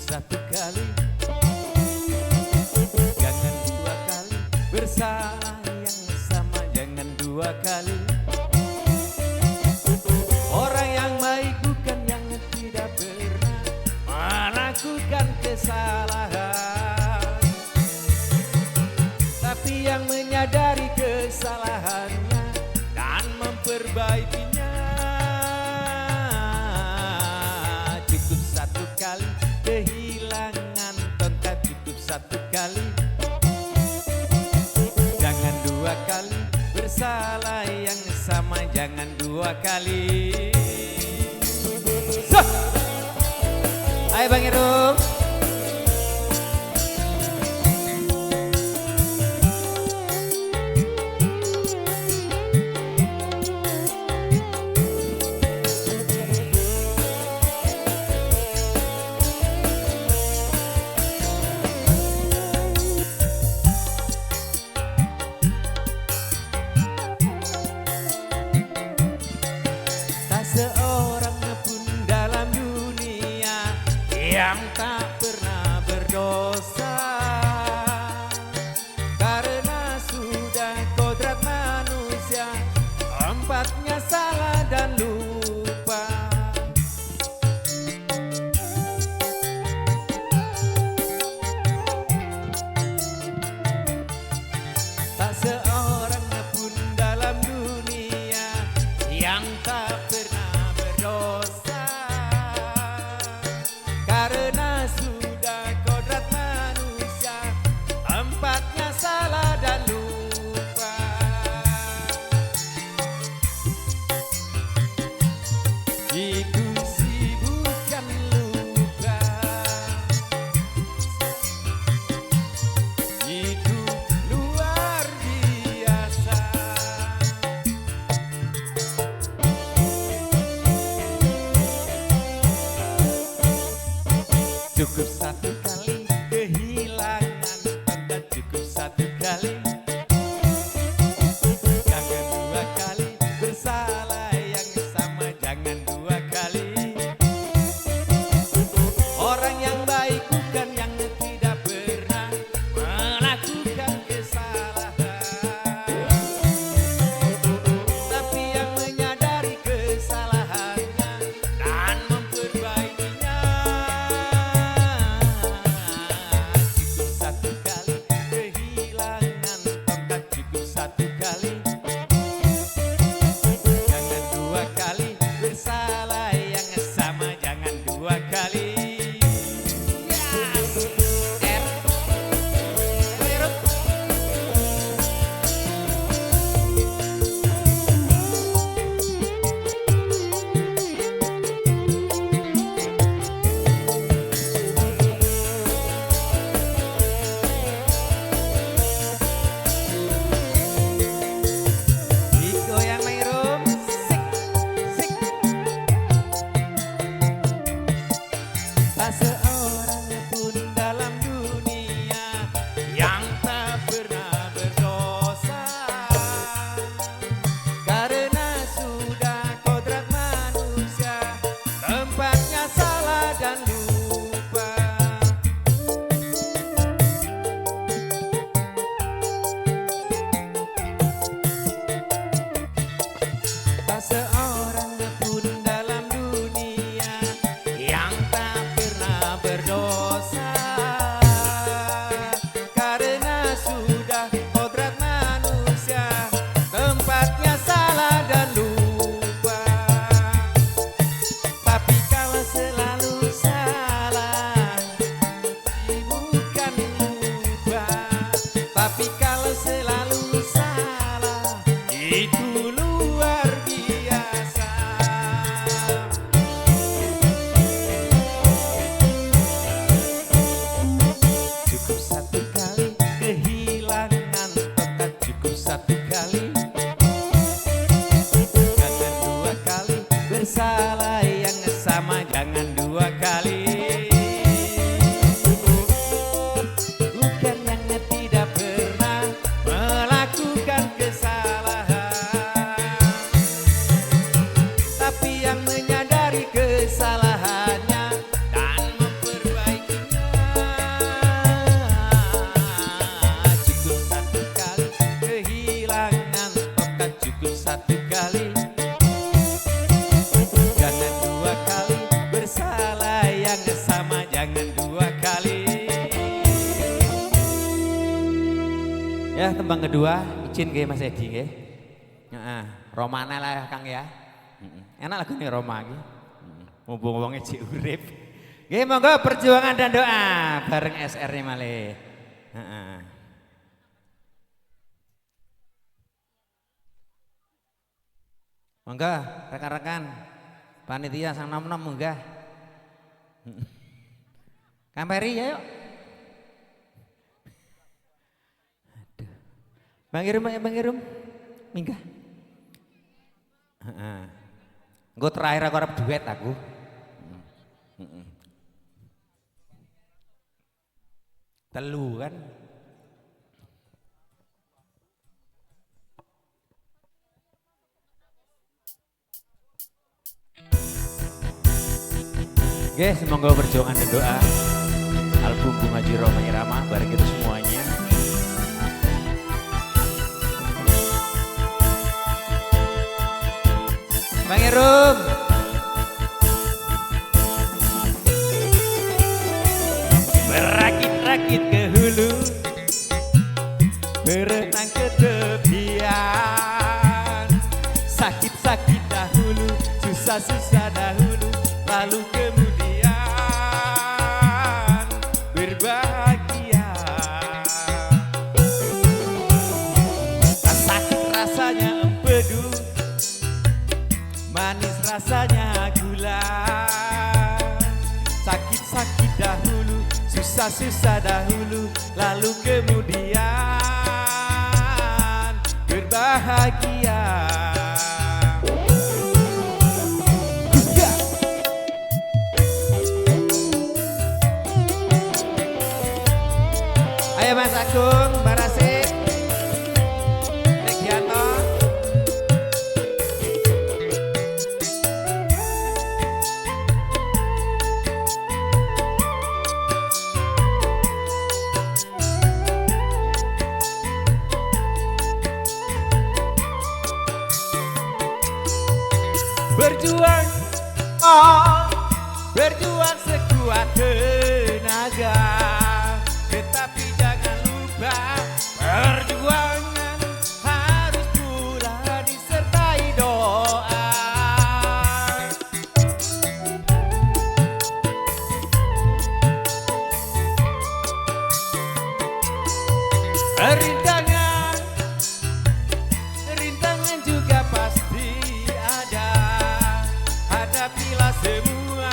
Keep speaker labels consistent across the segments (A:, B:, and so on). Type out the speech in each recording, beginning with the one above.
A: satu kali, jangan dua kali. Bersalah yang sama, jangan dua kali. Orang yang baik bukan yang tidak pernah melakukan kesalahan, tapi yang menyadari kesalahannya dan memperbaikinya. Cukup satu kali kehilangan tongkat, cukup satu kali, jangan dua kali. Bersalah yang sama, jangan dua kali. So. Ayo Bang Irum. Tak seorang pun dalam dunia yang tak pernah berdosa, karena sudah kodrat manusia empatnya salah dan lupa. Tak seorang pun dalam dunia yang tak pernah berdosa, karena sudah kodrat manusia tempatnya salah dan lupa. Itu sih bukan lupa, itu luar biasa. Cukup satu kali kehilangan tongkat, cukup satu kali, jangan dua kali. Bersalah yang sama, jangan dua kali. Orang yang baik bukan yang tidak pernah melakukan kesalahan, tapi yang menyadari kesalahannya dan memperbaikinya. Cukup satu kali kehilangan tongkat, cukup satu kali, jangan dua kali. Bersalah yang sama, jangan dua kali. Yes. R. R. Digoyang Mang Irum. Sik, sik. Tak seorang pun dalam dunia yang tak pernah berdosa, karena sudah kodrat manusia tempatnya salah dan lupa. Tak seorang pun dalam dunia yang tak pernah berdosa, karena sudah kodrat manusia tempatnya salah dan lupa. Tapi kalau selalu salah, bukan lupa. Tapi kalau selalu salah, itu luar biasa. Lanjutkan tembang kedua, izin nggih Mas Edi nggih. Heeh, Romana lah Kang ya. Enak lagune Roma iki. Mumpung wonge jek urip. Nggih monggo perjuangan dan doa bareng SR-ne malih. Heeh. Monggo rekan-rekan panitia sang nom-nom munggah. Kamperi ya yuk. Aduh. Bang Irum, Bang Irum. Minggah. Heeh. Engko terakhir aku arep duet aku. Telu kan. Oke, semoga perjuangan dan doa album Bunga Ji Rhoma Irama bareng kita semuanya. Bang Irum. Berakit-rakit ke hulu, berenang ke tepian. Sakit-sakit dahulu, susah-susah dahulu, lalu kemudian berbahagia. Sakit rasanya empedu, manis rasanya gula. Sakit-sakit dahulu, susah-susah dahulu, lalu kemudian berbahagia. Ayo Mas Agung, Mbak Rasik, Legianto. Berjuang, oh, berjuang sekuat tenaga, tetapi jangan lupa perjuangan harus pula disertai doa. Rintangan, rintangan juga pasti ada. Hadapilah semua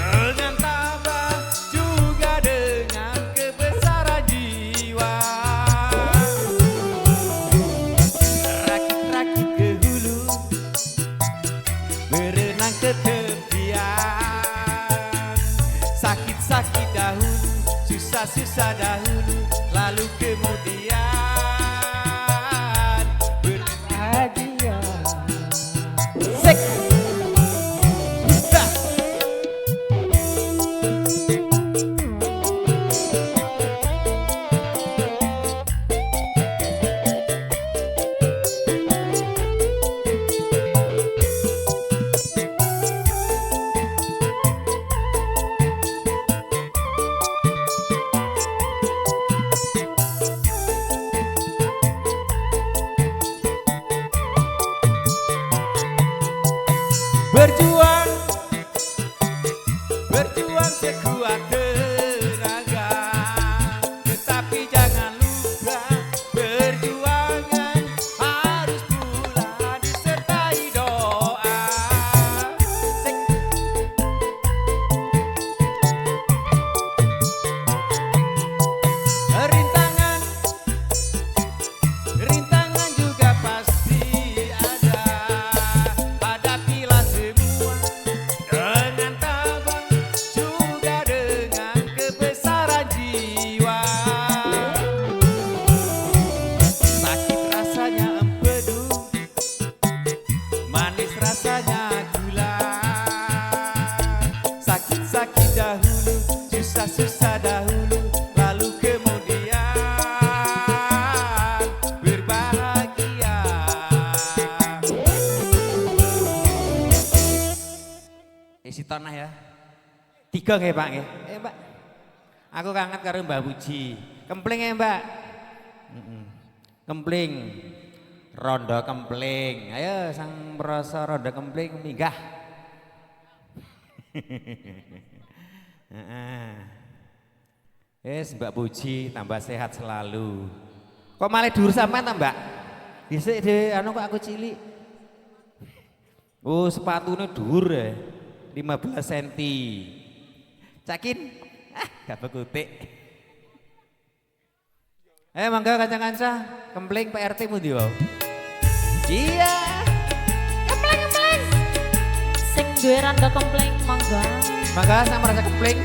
A: dengan tabah, juga dengan kebesaran jiwa. Rakit-rakit ke hulu, berenang ke tepian. Sakit-sakit dahulu, susah-susah dahulu, lalu kemudian berbahagia. Sek. Berjuang, berjuang sekuat tenaga, tetapi jangan lupa perjuangan harus pula disertai doa. Sek. Rintangan, rintangan juga pasti ada. Hadapilah semua dengan tabah, juga dengan kebesaran jiwa. Sakit rasanya empedu, manis rasanya gula. Sakit-sakit dahulu, susah-susah dahulu, lalu kemudian berbahagia. Isi tanah ya. Tiga nggih Pak nggih. Mbak. Aku kangen karo Mbak Puji. Kempling ya Mbak. Kempling. Rondo kempling. Ayo sang merasa rondo kempling minggah. Wis Mbak Puji tambah sehat selalu. Kok malah dhuwur sampean ta, Mbak? Dhisik dhewe anu kok aku cilik. Oh, sepatune dhuwur ya. 15 cm. Cakin. Ah, gak bekutik. Mangga kanca-kanca, kempling Pak RT mu ndi wae? Iya.
B: Kempling kempling. Sing duwe rondo kempling mangga.
A: Mangga sang merasa kempling.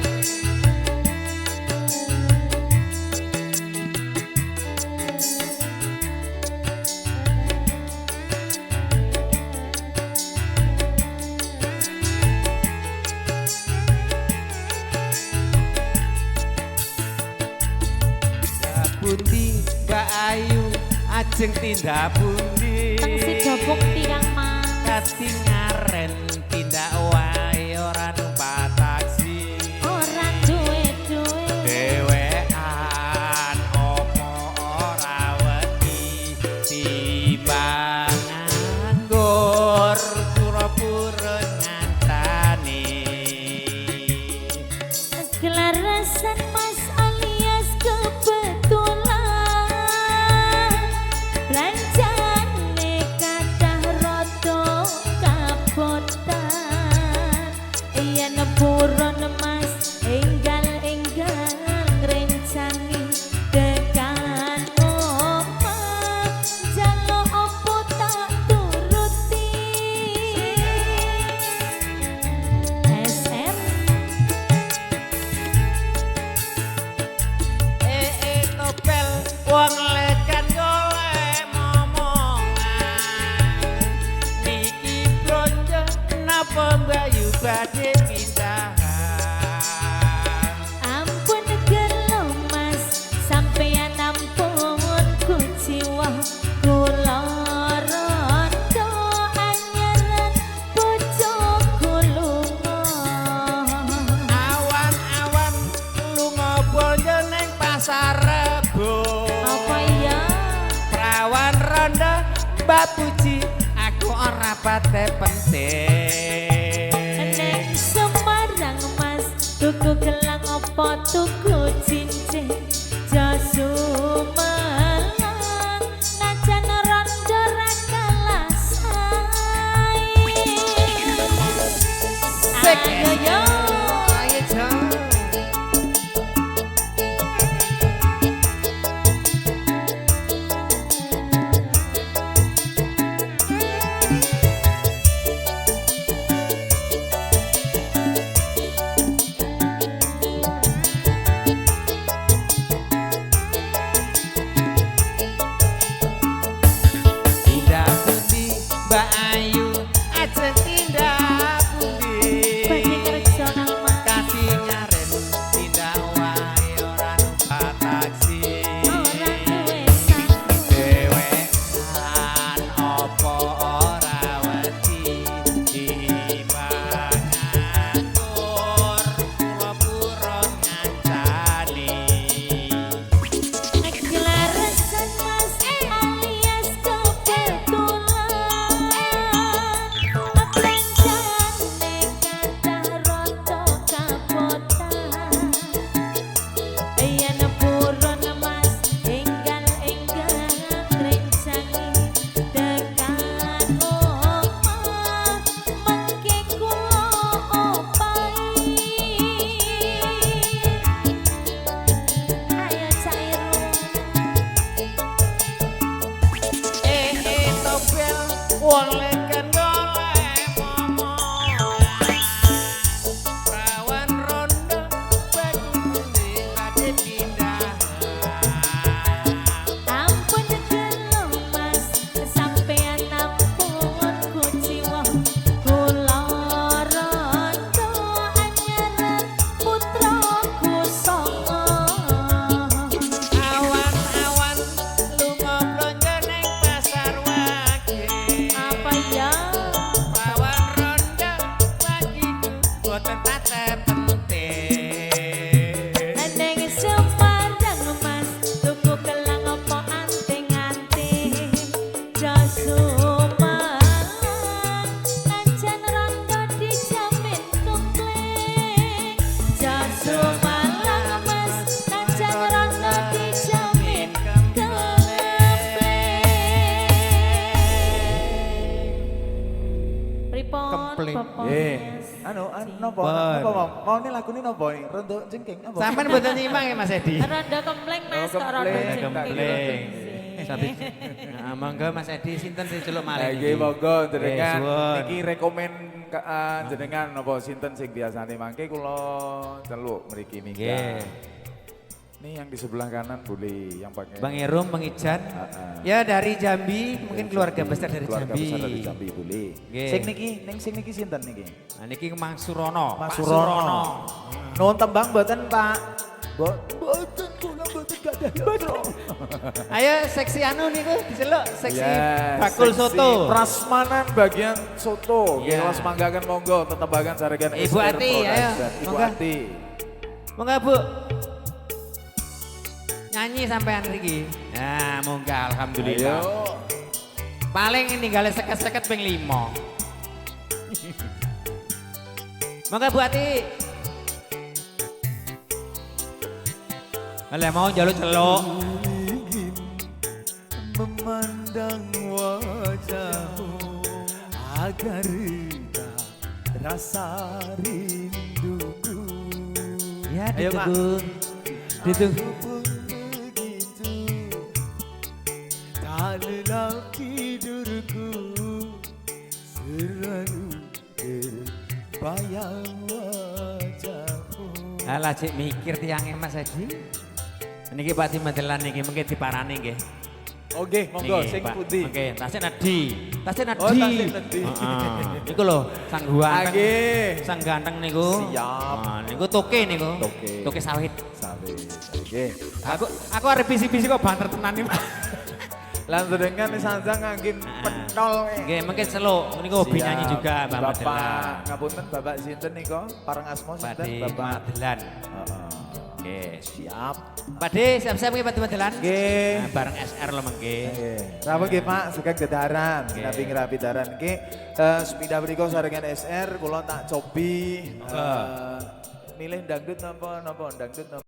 A: Pundi Mbak Ayu ajeng tindak pundi?
B: Teng Sidabukti Kang Mas.
A: Katingaren tindak wae ora numpak taksi.
B: Ora duwe-duwe.
A: Dhewean opo ora wedi timbang nganggur pura-pura ngantani.
B: Kelarasan Mas alias kebetulan belanjane kathah rada kabotan. Yen purun Mas enggal-enggal ngrencangi tekan omah njaluk opo tak turuti. SM
A: Topel wong lekan golek momongan. Niki blonjo napa mbayu badhe pindahan.
B: Ampun gelo Mas, sampeyan ampun kuciwa kula rondo anyaran bojoku lunga.
A: Awan-awan lunga blonjo ning pasar Rebo.
B: Apa iya?
A: Prawan rondo Mbak Puji aku ora pate penting.
B: Neng Semarang Mas, tuku gelang apa tuku cincin? Jasumelang najan rondo ra kalah sae.
A: Sik.
B: Ayo yo.
A: Ayo jong. Tindak pundi Mbak Ayu ajeng tindak pundi?
B: Badhe kerja Kang Mas.
A: Katingaren tindak wae ora numpak taksi.
B: Ora duwe sangu.
A: Dhewean apa ora wedi timbang nganggur pura-pura ngancani.
B: Kelarasan Mas alias kebetulan belanjane kathah rada kabotan. Yen purun Mas enggal-enggal ngrencangi tekan omah mengke kula opahi. Ayo Cairu.
A: Topel wong lekan golek momongan. Prawan rondo Mbak Puji badhe pindahan.
B: Ampun gelo Mas, sampeyan ampun kuciwa kula rondo anyaran putraku songo.
A: Awan-awan lunga blonjo ning pasar Wage.
B: Apa iya?
A: komplit.
C: Nggih. Anu, anu napa?
A: Pun.
C: Napa mau? Maune lagune napa? Rondo jengking apa?
A: Sampeyan mboten nyimak ya, Mas Edi?
B: Rondo kempleng, Mas,
C: Oh,
B: kok rondo
C: kempleng.
B: jengking.
A: Kempleng. Sabi. Nah, monggo Mas Edi, sinten sing celuk malih
C: Lah
A: niki?
C: nggih, monggo jenengan
A: Nggih, suwun.
C: niki rekomen jenengan napa sinten sing biasane mangke kula celuk mriki minggat.
A: Nggih.
C: Ini yang di sebelah kanan boleh, yang pakai
A: Bang Erum, Bang Ijan.
C: Heeh.
A: Ya dari Jambi, mungkin keluarga besar dari
C: Keluarga
A: Jambi.
C: besar dari Jambi boleh.
A: Nggih.
C: Sing niki, ning sing niki sinten niki?
A: Nah, niki Mang Surono,
C: Mas
A: Pak
C: Surono. Nuwun tembang mboten, Pak? Mboten kula mboten gadah yatra.
A: Ayo seksi anu niku diceluk, seksi
C: Yes,
A: bakul
C: seksi
A: soto.
C: Prasmanan bagian soto. Nggih,
A: Iya.
C: kelas manggakan monggo tetembangan saregan
A: Ibu
C: SR
A: Ati, ayo.
C: Production. Ibu
A: Monggo.
C: Ati.
A: Monggo, Bu. Nyanyi sampean riki. Nah, monggo alhamdulillah.
C: Ayo.
A: Paling ninggale seket-seket ping 5. Monggo, Bu Ati. Alah mau njaluk celuk.
D: Ingin memandang wajahmu agar reda rasa rinduku.
A: Ya
C: Ayo, Pak.
A: ditunggu. Ditunggu.
D: Aku pun begitu, tak lelap tidurku, selalu terbayang wajahmu.
A: Alah cik mikir tiange Mas Edi. Niki Pak Timadelan niki mungkin diparani nggih.
C: Oke, monggo
A: Niki,
C: sing
A: Pak.
C: pundi?
A: Oke, tasih nedi. Tasih nedi.
C: Oh, tasih nedi.
A: Heeh. Niku lho, sang ganteng.
C: Nggih.
A: Sang ganteng niku.
C: Siap.
A: Nah, niku toke niku.
C: Toke.
A: Toke sawit.
C: Sawit. Oke.
A: Aku arep bisi-bisi kok banter tenan iki.
C: Lan jenengan sanjang ngangge pentol.
A: Nggih, mungkin celuk. Niku hobi
C: Siap.
A: nyanyi juga Mbak
C: Bapak,
A: Madelan.
C: ngapunten Bapak sinten nika? Pareng asma
A: Pak
C: sinten
A: De
C: Bapak?
A: Madelan.
C: Heeh.
A: Nggih.
C: Siap.
A: Pak De, siap-siap nggih Pak De Madelan.
C: Nggih.
A: Nah, bareng SR lho mengke.
C: Nggih. Rawuh nggih, Pak, sugeng dedaran, sinabi ngrapi daran nggih. Sepindah mriku sarengan SR kula tak cobi milih dangdut napa napa dangdut napa.